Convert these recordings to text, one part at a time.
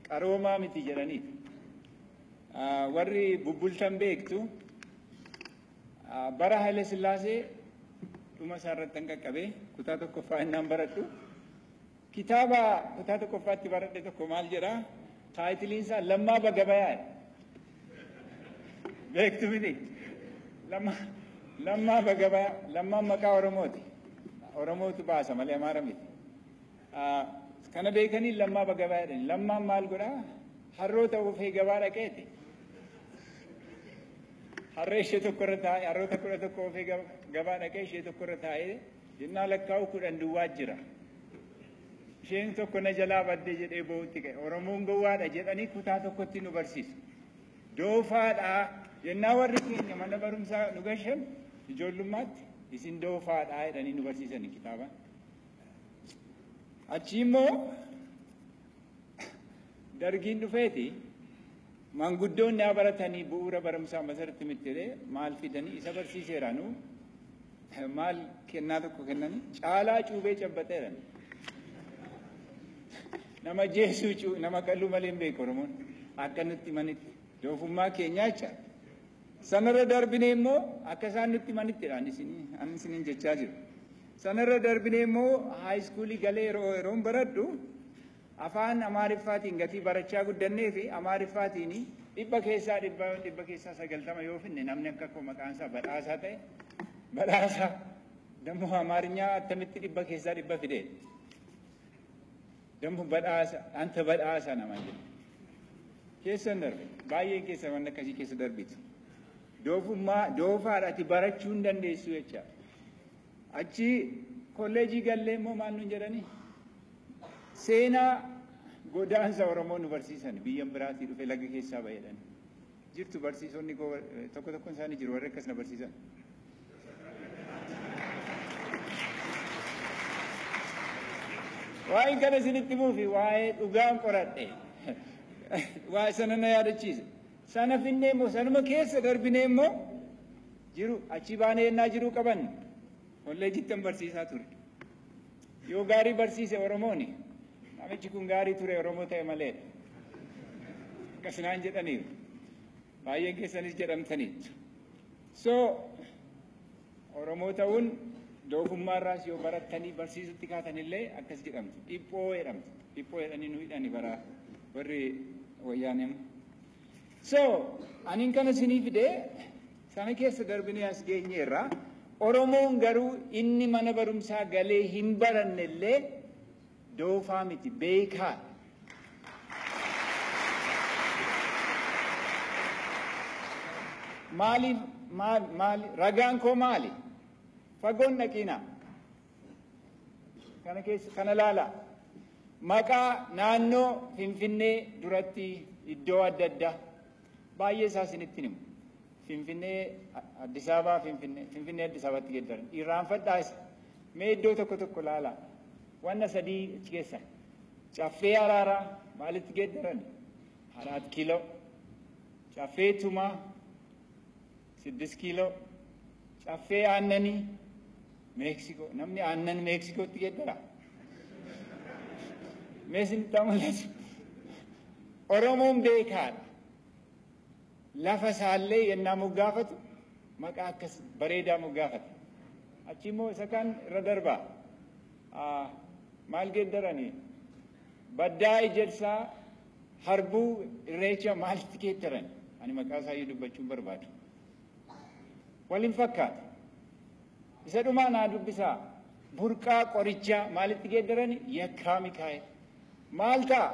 Qaroomaa miti jedhaniiti. Warri bubbultan beektu bara Haile Sillaasee dhuma isaa irratti kan qaqqabee kutaa tokkoffaa innaan baradhu. Kitaaba kutaa tokkoffaatti baradhe tokko maal jedhaa? Taayitiliin isaa Lammaa Bagabayaa. Beektu miti? Lammaa Bagabayaa. Lammaan maqaa Oromooti. Oromootu baasa malee Amaara miti. Kana beekanii Lammaa Bagabayaa jedhani. Lammaan maal godhaa? Harroota oofee gabaa dhaqeeti. Harree ishee tokko irra taa'ee harroota 11 oofee gabaa dhaqee ishee tokko irra taa'ee jennaa lakkaa'u 10 duwwaa jira. Isheen tokko na jalaa badde jedhee boo'utti ka'e. Oromoon gowwaadha jedhanii kutaa tokkotti nu barsiisu. Doofaadha jennaa warri keenya mana barumsaa nu gashan ijoollummaatti isin doofaadha jedhanii nu barsiisan kitaaba. Achi immoo dargiin dhufeeti maanguddoonni haa baratanii bu'uura barumsaa masarratti miti jedhee maal fidanii isa barsiiseera nu maal kennaa tokko kennanii caalaa cuubee cabbateera. Nama jeesuu nama qaluu malee hin beeku Oromoon akka nutti manitti doofummaa keenyaa jecha. Sanarra darbinee immoo akka isaan nutti manittidha ani isiniin jechaa jiru. Sanarra darbinee immoo haayiskuulii galee yeroon baradhu afaan Amaariffaatiin gatii barachaa guddannee fi Amaariffaatiin 100 keessaa 100 100 keessaa 90 yoo finne namni akka koo maqaan isaa badhaasaa ta'e badhaasaa dammoo Amaarinyaa attamitti 100 keessaa 100 fidee dammoo badhaasa anta badhaasa namaan jedhu. Keessan darbe baay'een keessa waan akkasii keessa darbitu. Doofummaa doofaadha ati barachuu hin dandeessu jecha. Achi kolleejii gallee immoo maal nuun jedhanii? Seenaa godaansa Oromoo nu barsiisan biyyan biraatii dhufe laga keessaa ba'eedhaan. Jirtu barsiisonni tokko tokkoon isaanii jiru warri akkas na barsiisan. Waa'een kana isinitti himuufi waa'ee dhugaan qoradhe. Waa'ee sana na yaadachiise. Sana finnee immoo sanuma keessa darbinee immoo jiru achi baanee yennaa jiruu qaban kolleejittan barsiisaa ture. Yoo gaarii barsiise Oromooni namichi kun gaarii ture Oromoo ta'e malee akkasinaan jedhaniiru. Baay'een keessanis jedhamtaniitu. So Oromoo ta'uun doofummaarraas yoo barattanii barsiisutti kaatanillee akkas jedhamtu. Dhiphoo jedhamtu. Dhiphoo jedhanii nu hidhani bara warri wayyaanee. So aniin kana isinii fidee sana keessa darbinee as geenyeerra. Oromoon garuu inni mana barumsaa galee hin barannellee doofaa miti beekaa. Maaliif maali ragaan koo maali? Fagoon dhaqina. Kana keessa kana laala. Maqaa naannoo Finfinnee duratti iddoo adda addaa baay'ee isaa isinitti himu. Finfinnee Addis Ababaa Finfinnee Addis Ababaatti geeddaran. Irraanfadhaa isa. Mee iddoo tokko tokko laala. Wanna sadii achi keessa. Caffee Araaraa maalitti geeddaran? 4 kiiloo. Caffee Tumaa 6 kiiloo. Caffee Aannanii Meeksikoo. Namni aannan Meeksikootti geeddara. Mee isinitti mul'atu. Oromoon beekaadha. Lafa isaallee yennaa moggaafatu maqaa akkas bareedaa moggaafata. Achi immoo isa kaan irra darbaa. Maal geeddaranii? Baddaa Ejersaa Harbuu Irreecha maalitti geeddaran? Ani maqaa isaayyuu dubbachuun barbaadu. Waliin fakkaata. Isa dhumaa naa dubbisaa. Burqaa qorichaa maalitti geeddarani? Yakkaa Mikaa'el. Maal ta'a?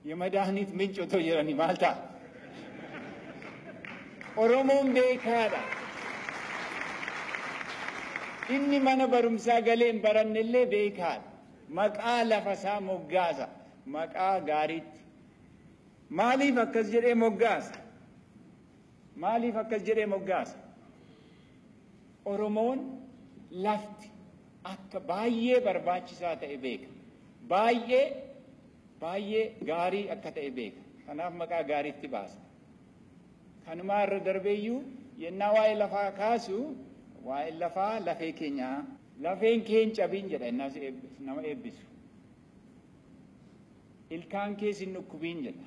የመድኃኒት ምንጭ otoo jedhanii maal ta'a? Oromoon beekaadha. Inni mana barumsaa galee hin barannellee beekaadha. Maqaa lafa isaa moggaasa. Maqaa gaariitti. Maaliif akkas jedhee moggaasa? Maaliif akkas jedhee moggaasa? Oromoon lafti akka baay'ee barbaachisaa ta'e beeka. Baay'ee baay'ee gaarii akka ta'e beeka. Kanaaf maqaa gaariitti baasa. Kanumaa irra darbeeyyuu yennaa waa'ee lafaa kaasu waa'ee lafaa lafee keenyaa lafeen keen cabiin jedha yennaa nama eebbisu. Ilkaan kee sin dhukkubiin jedha.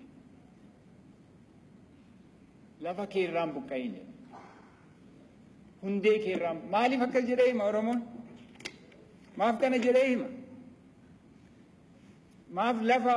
Lafa kee irraan buqqa'iin jedha. Hundee kee irraan maaliif akkas jedhee hima Oromoon? Maaf kana jedhee hima? Maaf lafa